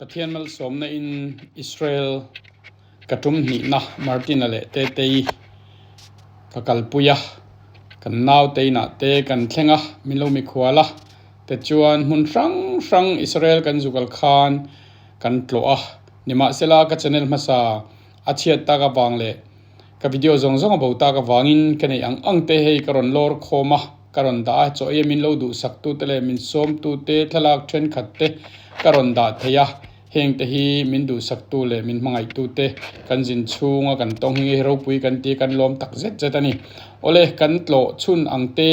Pathian malsawmna in Israel ka tum hnihna Martina leh Tetei ka kalpui a, kan naute inah te kan thleng a, min lo mikhual a, tichuan hmun hrang hrang Israel kan zukal khan kan tlawh a, nimahsela ka channel hmasa a chhiat tak avang leh ka video zawng zawng a bo tak avangin ka neih ang ang te hei ka rawn lawr khawm a, ka rawn dah a, chaw ei min lo duhsak tu te leh min sawm tu te thlalak thenkhat te ka rawn dah thei a, heng te hi min duhsak tu leh min hmangaih tu te kan zin chhunga kan tawng hi ropui kan ti kan lawm tak zet zet a ni. Awle kan tlawh chhun ang te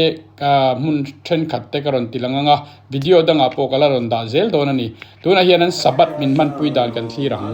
hmun thenkhat te ka rawn ti lang ang a, video dangah pawh ka la rawn dah zel dawn a ni. Tunah hian an Sabbath min hmanpui dan kan thlir ang.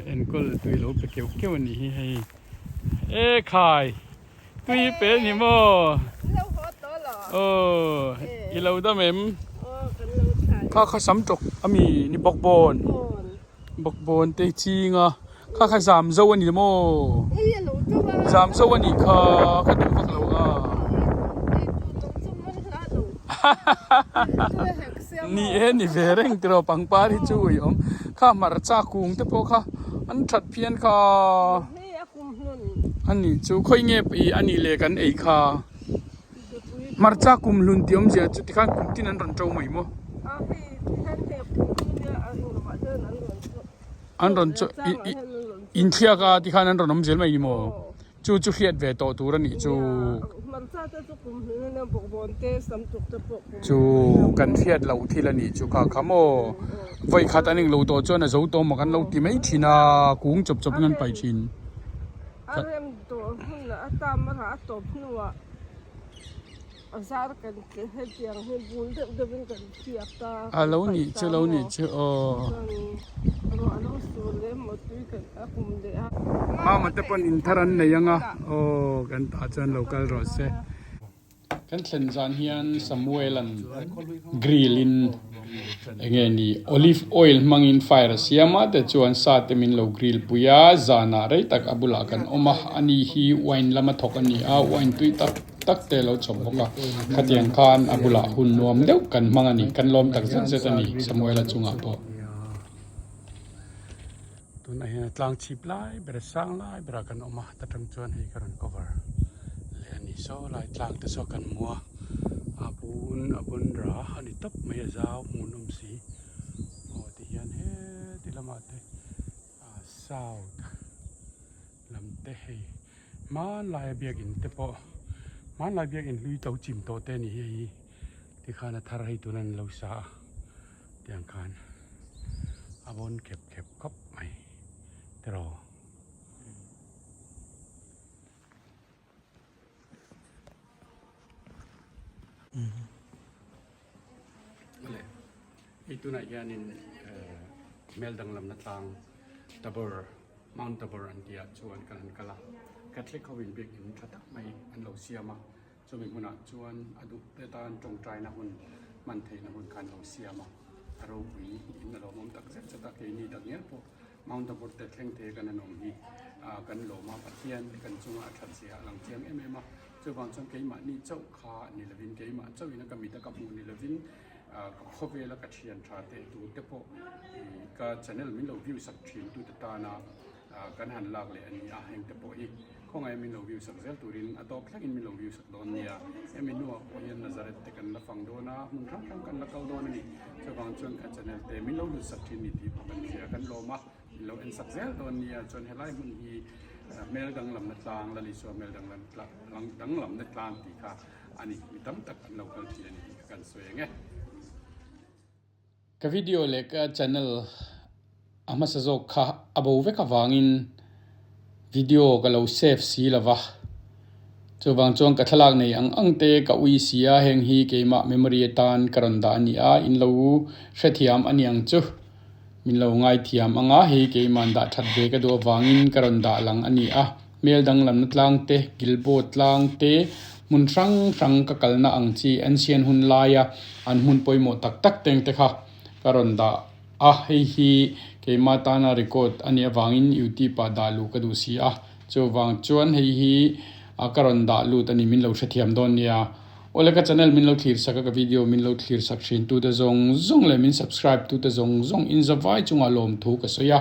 Enkawl tui lo pe keuh keuh a nih hi hei. E khai tui pe ni maw? Aw i lo dam em? Kha kha sam tawk a mi ni bawkbawn bawkbawn te ching a kha kha zam zo a ni maw? Zam zo a nih kha ka duh vak lo a ni e ni ve reng tiraw pangpar hi chu ui awm kha hmarcha kung te pawh kha an that phian kha. A nih chu khawi nge ih a nih leh kan ei kha hmarcha kum hlun tih awmzia chu tikhan kum tin an rawn to mai maw an rawn chaw ih ih inthliak a tikhan an rawn awm zel mai ni maw chu chu hriat ve tawh tur a nih chu. Chu kan hriat loh thil a nih chu kha kha maw vawi khat an englo tawh chuan a zo tawh maw kan lo ti mai thin a kung chawp chawp in an paih thin. A rem tawh hun a tam a rah a tawp hnuah a zar kan hetiang hi bul deuh deuh in kan thiak a. A lo nih chu lo nih chu aw. Chuan ruah a lo sur leh emaw tui kan a kum leh a. Mama te pawn in thar an nei ang a aw kan tah chuan lo kal rawh se. Kan thlen zan hian Samuel-a'n grill in eng nge ni olive oil hmangin fire a siam a tichuan sa te min lo grill pui a zanah rei tak a bulah kan awm a ani hi wine lama thawk a ni a wine tui tak tak te a lo chawp bawk a khatiang khan a bulah hun nuam deuh kan hmang a ni kan lawm tak zet zet a ni Samuel-a chungah pawh. Tunah hian a tlang chhip lai ber a sang lai berah kan awm a ta tang chuan hei ka rawn cover leh a ni saw lai tlang te saw kan hmu a a bun a bun ra a ni tawp mai a zau hmun awm si aw ti hian heti lamah te ah south lam te hei hmanlai a biakin te pawh hmanlai biakin hlui to chim tawh te a ni hi hei tikhan a thar hei tuna an lo sa a. Tiang khan a vawn khep khep khawp mai tiraw. Awle hei tunah hianin hmel danglamna tlang Tabor Mount Tabor an tih ah chuan kan han kal a Catholic ho in biakin tha tak mai an lo siam a. Chumi hmunah chuan a duh te tan tawngtaina hun hman theihna hun kha an lo siam a, a ropui in a lawmawm tak zet zet a, keini tak ngial pawh Mount Tabor te thleng thei kan han awm hi kan lawm a, Pathian kan chunga a that zia a lang chiang em em a, chuvang chuan keimahni chauh kha ni lovin keimah chauhin a ka mit a ka hmuh ni lovin. Ka khawvela ka thian tha te tur te pawh ka channel min lo view sak thin tute tana kan han lak leh a ni a, heng te pawh hi khawngaih min lo view sak zel turin a tawp thlengin min lo view sak dawn nia. Hemi hnuah pawh hian Nazareth te kan la fang dawn a, hmun hrang hrang kan la kal dawn a ni. Chuvang chuan ka channel te min lo lut sak thin ni tih pawh kan hria, kan lawm a, min lo en sak zel dawn nia. Chuan helai hmun hi hmel danglamna tlang, Lalisua hmel danglamna tlang tih kha a ni, mi tam tak an lo kal thin a ni tih kha kan sawi ang e. Ka video leh ka channel a hmasa zawk kha a bo vek avangin video ka lo save si lo va, chuvang chuan ka thlalak nei ang ang te ka ui si a, heng hi keimah memory atan ka rawn dah a ni a, in lo hrethiam a ni ang chu, min lo ngaithiam ang a, hei keimah dah that ve ka duh avangin ka rawn dah lang a ni a. Hmel danglamna tlang te, Gilboa tlang te, hmun hrang hrang ka kalna ang chi ancient hun laia an hmun pawimawh tak tak teng te kha ka rawn dah a, hei hi keimah tana record a nih avangin YouTube ah dah luh ka duh si a, chuvang chuan hei hi ka rawn dah lut a ni min lo hrethiam dawn nia. Awle ka channel min lo thlir sak a, ka video min lo thlir sak thin tute zawng zawng leh min subscribe tute zawng zawng in zavai chungah lawmthu ka sawi a.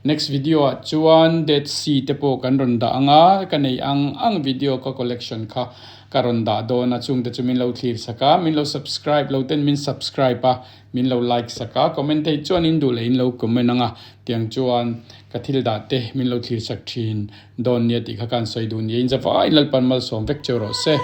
Next video ah chuan Dead Sea te pawh kan rawn dah ang a, ka nei ang ang video ka collection kha ka rawn dah dawn a, chungte chu min lo thlir sak a, min lo subscribe lo ten min subscribe a, min lo like sak a, comment thei chuan in duh leh in lo comment ang a, tiang chuan ka thil dah te min lo thlir sak thin dawn nia tih kha ka han sawi duh nia, in zavai Lalpan malsawm vek cheu rawh se.